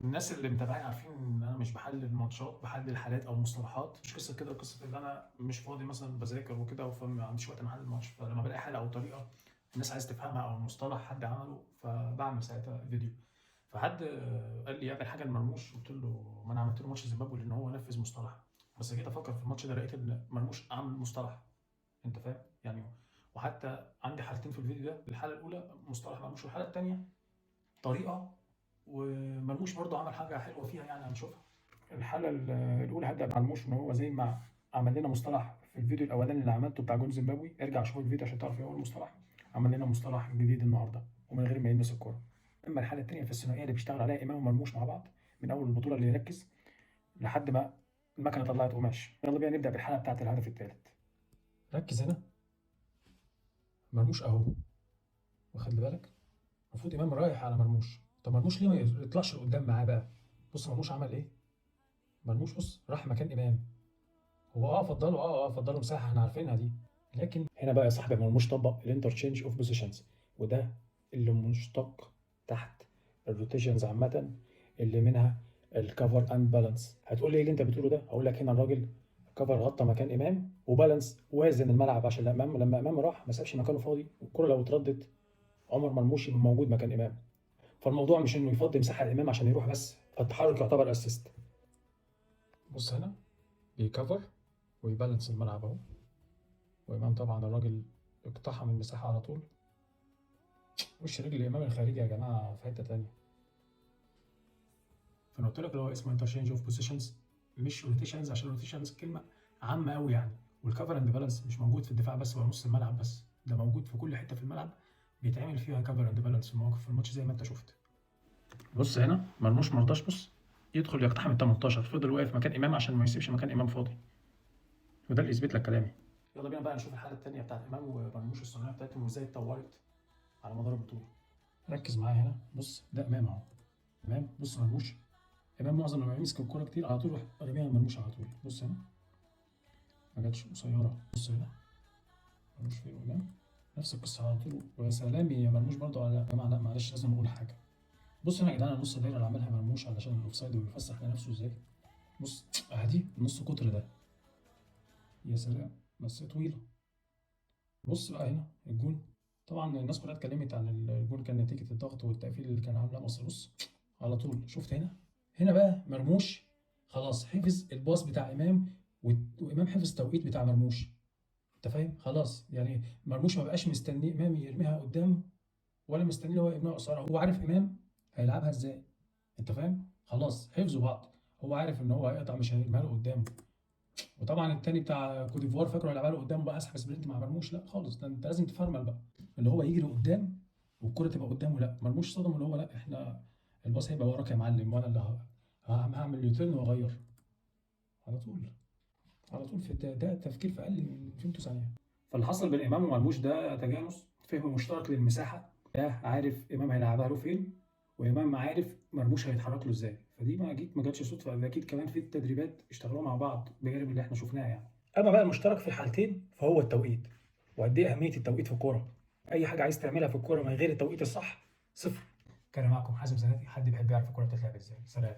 الناس اللي متابعين عارفين ان انا مش بحلل ماتشات، بحلل حالات او مصطلحات. مش قصة كده، قصة ان انا مش فاضي مثلا بذاكر وكده، فما عنديش وقت ان احلل ماتش. فلما بلاقي حاله او طريقه الناس عايز تفهمها او مصطلح حد عمله، فبعمل ساعتها فيديو. فحد قال لي اعمل حاجة لمرموش، قلت له ما انا عملت له ماتش زيمبابوي لان هو نفذ مصطلح. بس جيت افكر في الماتش ده لقيت ان مرموش عامل مصطلح، انت فاهم يعني. وحتى عندي حالتين في الفيديو ده، الحالة الاولى مصطلح مرموش، والحالة الثانية طريقه ومرموش برضه عمل حاجة حلوة فيها، يعني هنشوفها. الحالة الاولى هبدا مرموش ان هو زي ما عمل لنا مصطلح في الفيديو الاولاني اللي عملته بتاع جون زيمبابوي، ارجع شوف الفيديو عشان تعرف ايه هو المصطلح. عمل لنا مصطلح جديد النهارده ومن غير ما يلمس الكورة. اما الحالة الثانية في الثنائية اللي بيشتغل عليها امام ومرموش مع بعض من اول البطولة اللي يركز لحد ما المكنه طلعت قماش. يلا بينا نبدا بالحالة بتاعت الهدف الثالث. ركز هنا، مرموش اهو، واخد بالك؟ المفروض امام رايح على مرموش. طب مرموش ليه ما يطلعش لقدام معاه بقى؟ بص مرموش عمل ايه. مرموش بص راح مكان امام، هو فضله فضله مساحة احنا عارفينها دي. لكن هنا بقى يا صاحبي مرموش طبق ال interchange of positions، وده اللي مشتق تحت ال rotations عامة، اللي منها ال cover and balance. هتقول لي ايه اللي انت بتقوله ده؟ اقول لك هنا الراجل cover غطى مكان امام، و balance وازن الملعب عشان لما امام راح ما سابش مكانه فاضي، والكره لو اتردت عمر مرموش يبقى موجود مكان امام. فالموضوع مش انه يفضي مساحة لامام عشان يروح بس، فالتحرك يعتبر assist. بص هنا بي cover وي balance الملعب اهو، وامام طبعا الراجل اقتحم المساحة على طول. وش رجل امام الخارجي يا جماعة في حتة تانية. فانا قلت لك اللي هو اسمه interchange of positions مش rotations، عشان rotations كلمة عامة قوي يعني. وال cover and balance مش موجود في الدفاع بس ولا نص الملعب بس، ده موجود في كل حتة في الملعب بيتعمل فيها cover and balance في مواقف في الماتش زي ما انت شفت. بص هنا مرموش مرضاش بص يدخل يقتحم ال 18، فضل واقف مكان امام عشان ما يسيبش مكان امام فاضي، وده اللي يثبت لك كلامي. يلا بينا بقى نشوف الحالة الثانية بتاعت امام ومرموش، الثنائية بتاعتهم وازاي اتطورت على مدار البطوله. ركز معايا هنا، بص ده امام اهو، تمام. بص مرموش، امام معظم لما يمسك الكورة كتير على طول يروح راميها مرموش على طول. بص هنا ما جاتش قصيره. بص هنا مرموش فين وامام نفس القصة على طول. ويا سلام يا مرموش برضو على يا جماعه. لا معلش لازم اقول حاجه. بص هنا يا جدعان النص دايرة اللي عملها مرموش علشان ال offside ويفسح لنفسه ازاي. بص اهدي النص قطر ده، يا سلام بس طويلة. بص بقى هنا الجون، طبعا الناس كلها اتكلمت عن الجون كان نتيجة الضغط والتقفيل اللي كان عامله مصر. بص على طول شفت هنا، هنا بقى مرموش خلاص حفظ ال pass بتاع امام، وامام حفظ التوقيت بتاع مرموش، انت فاهم؟ خلاص يعني مرموش ما بقاش مستني امام يرميها قدام ولا مستني هو يرميها قصيره، هو عارف امام هيلعبها ازاي، انت فاهم؟ خلاص حفظوا بعض، هو عارف ان هو هيقطع مش هيرميها له قدامه. وطبعا التاني بتاع كوت ديفوار فاكره هيلعبها له قدامه بقى اسحب sprint مع مرموش، لا خالص، ده انت لازم تفرمل بقى اللي هو يجري قدام والكرة تبقى قدامه. لا مرموش صدم اللي هو لا احنا ال pass هيبقى وراك يا معلم، وانا اللي هعمل U-turn واغير على طول، على طول في ده تفكير في اقل من فيمتو ثانية. فاللي حصل بين امام ومرموش ده تجانس، فهم مشترك للمساحه، ده عارف امام هيلعبها له فين، وامام عارف مرموش هيتحرك له ازاي. فدي ما جاتش صدفة، ده اكيد كمان في التدريبات اشتغلوا مع بعض بجانب اللي احنا شفناه يعني. اما بقى المشترك في الحالتين فهو التوقيت، وقد ايه اهمية التوقيت في الكورة. اي حاجة عايز تعملها في الكورة من غير التوقيت الصح صفر. كان معكم حازم زناتي، حد بيحب يعرف الكورة بتتلعب ازاي. سلام.